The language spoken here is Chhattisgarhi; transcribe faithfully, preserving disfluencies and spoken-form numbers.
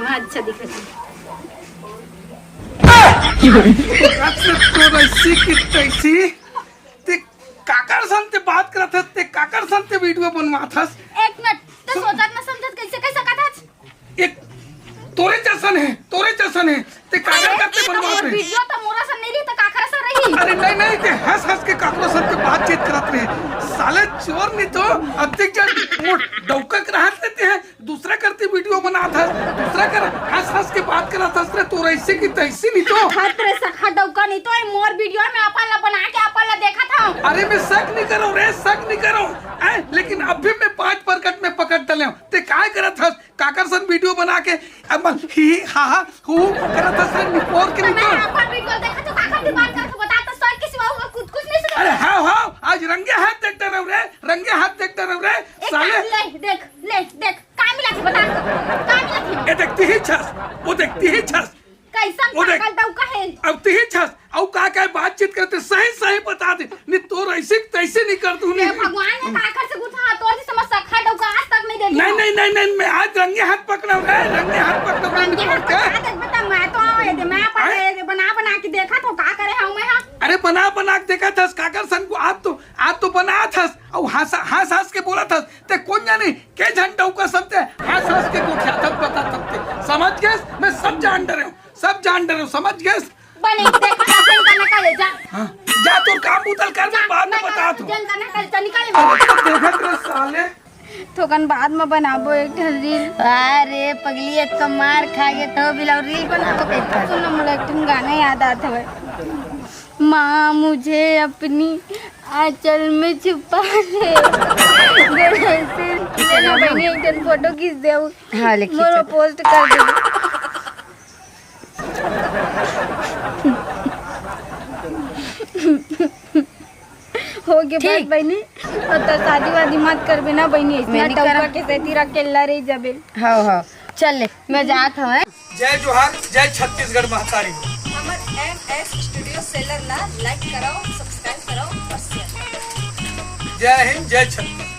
हाँ, अच्छा दिखत हे। तोर ऐसी की तैसी। ते काकर सन ते बात करत हस, ते काकर सन ते वीडियो बनवात हस। एक मिनट, तो सोचत न समझत कैसे कह सकत हस? एक तोरे जैसन है, तोरे जैसन है। ते काकर करते बनवात रहे? वीडियो तो मोरा सन नहीं रही, तो काकर सन रही? अरे नहीं, नहीं, ते हंस हंस के काकरो सन ते बातचीत करत रहे। साले चोर नहीं तो अतिक जन मोर डौका के रहत लेते हैं, दूसरा करती वीडियो बनात हस, दूसरा कर हंस हंस के बात करत हस रे, तोर ऐसी की तैसी नहीं तो। हत रे सखा डौका नहीं तो, ए मोर वीडियो में अपन ला बना के अपन ला देखत हूँ। अरे मैं शक नहीं करो रे, शक नहीं करो, हैं? लेकिन अब भी मैं पाँच परकट में पकड़ डले हूँ। ते काय करत हस? काकर सन वीडियो बना के अब ही हा हा हू करत हस रे, निपोर के तो मैं निपोर। अपन वीडियो देखत हूँ, काकर की बात करत हूँ, बता तो सर किसी बाबू में कुछ कुछ नहीं सुना। अरे हाँ हाँ, आज रंगे हाथ देख डरे रे, रंगे हाथ देख डरे रे। एक साले ले देख, ले देख, का मिला थे बता, का मिला थे? ये देखती ही छस, वो देखती ही छस। कैसन वो देख। पागल डौका है? अब ती ही छस, अब का का बातचीत करते सही सही बता दे, नहीं तोर ऐसी तैसी नहीं कर तू ये नहीं। भगवान ने काकर से गुठा तोर से समझ सखा डौका आज तक नहीं देखी। नहीं नहीं नहीं नहीं, मैं आज रंगे हाथ पकड़ा हूँ, ए, रंगे हाथ पकड़ा हूँ, रंगे हाथ पकड़ के। पकड़ा देख बता, मैं तो आवे दे, मैं अपन हैं? ये बना बना के देखा तो का करे हूँ मैं हाँ। अरे बना बना के देखा थस काकर सन को, आज तो आज तो बना थस, और हंस हंस हंस के बोला थस, ते कौन जाने के झंडा का सब ते हंस हंस के गोठिया थस बता थस ते। समझ गए? मैं सब जान डरे हूँ, सब जान डरे हूँ, समझ गए? बने देखा था, जन करने का ले जा। हाँ, जा तो काम उतल कर, मैं बाद में बता तू। जन करने का ले जा, निकाल। अब तो देखत रे साले। थोकन बाद में बनाबो एक ठन रील। अरे पगली, एक तो मार खा के तो बिलाव रील बनाबो कैसे? सुन ना, मोला एक ठन गाना याद आत हवे। माँ मुझे अपनी आंचल में छुपा ले। गोरे से लेना बहनी, एक ठन फोटो खींच दे। हाँ, लिख मोरो पोस्ट कर दे। हो गए बात बहनी, और तो शादी वादी मत करबे ना बहनी, इतना मैं नहीं टौका करा। के सेती रख के लड़े जाबे। हाँ हाँ, चल ले, मैं जात हूँ। जय जोहार, जय छत्तीसगढ़ महतारी। हमर एम एस स्टूडियो सेलर ला लाइक कराओ, सब्सक्राइब कराओ और शेयर। जय हिंद, जय छत्तीसगढ़।